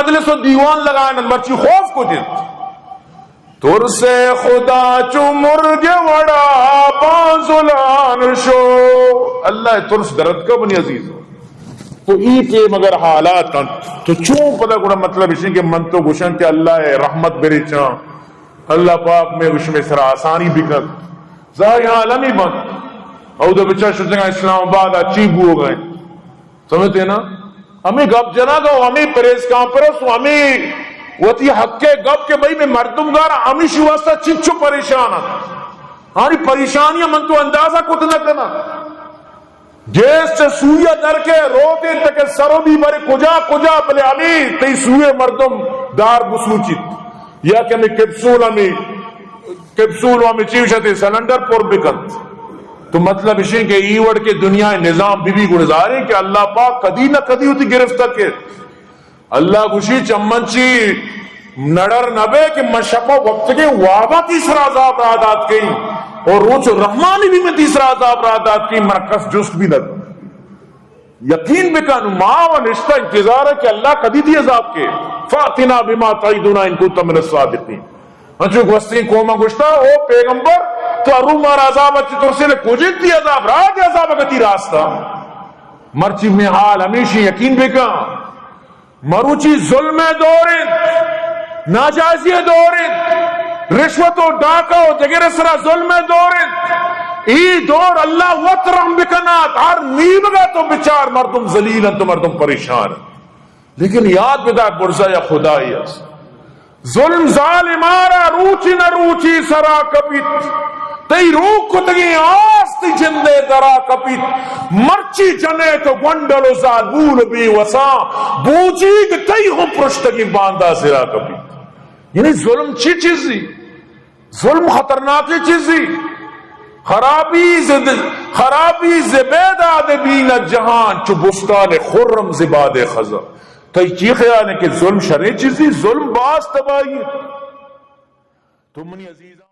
مجلس و دیوان لگائینت، مرچی خوف کجنت۔ ترس خدا چو مرگ وڑا بانزلان شو۔ اللہ ءِ ترس درتکا بنی عزیز۔ تو ای ٹیم اگر حالات انت تو چون پدا گڑا مطلب اشیں کہ من تو گوشاں کہ اللہ ءِ رحمت بریچاں، اللہ پاک میں گوش میں سرا آسانی بکنت۔ ظاہر حال ہمی بنت۔ اود بچا شتگاں اسلام آباد ءَ چی بوگا انت۔ سمجھتے نا؟ ہمے گپ جنگ و ہمے پریس کانفرنس و ہمے وتی حق ءِ گپ کہ بھئی میں مردم گار ہمیشی واسطہ چنچو پریشان انت۔ ہاری پریشانی من تو اندازہ کت نہ کناں۔ گیس چہ سوئی ءَ در کے روت انت کہ سر و بی برے کجا کجا، بلے ہمے تئی سوئے مردم دار بسوچیت یا کہ ہمے کیپسول ہمے کیپسول و ہمے چی گوشنت سلنڈر پر بکنت۔ تو مطلب اشیں کہ ای وڑ کہ دنیا ءِ نظام بی بی گڑا ظاہریں کہ اللہ پاک کدی نہ کدی وتی گرفت ءَ کیت۔ اللہ گوشی چمن چی نڑر نہ بے کہ من شپا وپتگیں وابا تئی سرا عذاب راہ دات کئیں اور روچ رحمانی بھی من تئی سرا عذاب راہ دات کئیں، من کس جست بھی نہ۔ یقین بکن، ما و نشتہ انتظار ہے کہ اللہ کدی دی عذاب کے۔ فاتنا بما تعیدنا ان کنت من الصادقین۔ انچو گوستگیں قوماں گوشتا، او پیغمبر، تو ارو مارا عذاب اچ ترسے نے، کجن تی عذاب، راہ دی عذاب اگتی راستا۔ مرچی میں حال ہمیشی یقین بکن۔ مروچی ظلم ءِ دور انت، ناجائزی ءِ دور انت، رشوت و ڈاکہ و دگرے سرا ظلم ءِ دور انت۔ ای دور اللہ وت رحم بکنات، ہر نیمگا تو بچار مردم ذلیل انت و مردم پریشان انت۔ لیکن یاد بدار برزا یا خدائی است۔ ظلم ظالمارا روچی نہ روچی سرا کپیت۔ تئی روک کتگیں آس تئی جندے درا کپیت۔ مرچی جنے تو گونڈل و زالبول و بے وساں، بوجیگ تئی ہم پرشتگیں باندا سرا کپیت۔ یعنی ظلم چی چیزی؟ ظلم خطرناکیں چیزی۔ خرابی ز، خرابی ز بیداد بیند جہان، چو بستان خرم ز باد خزاں۔ تئی چی خیال ہے کہ ظلم شریں چیزی؟ ظلم باز تباہی ہے۔ تو منی عزیزاں،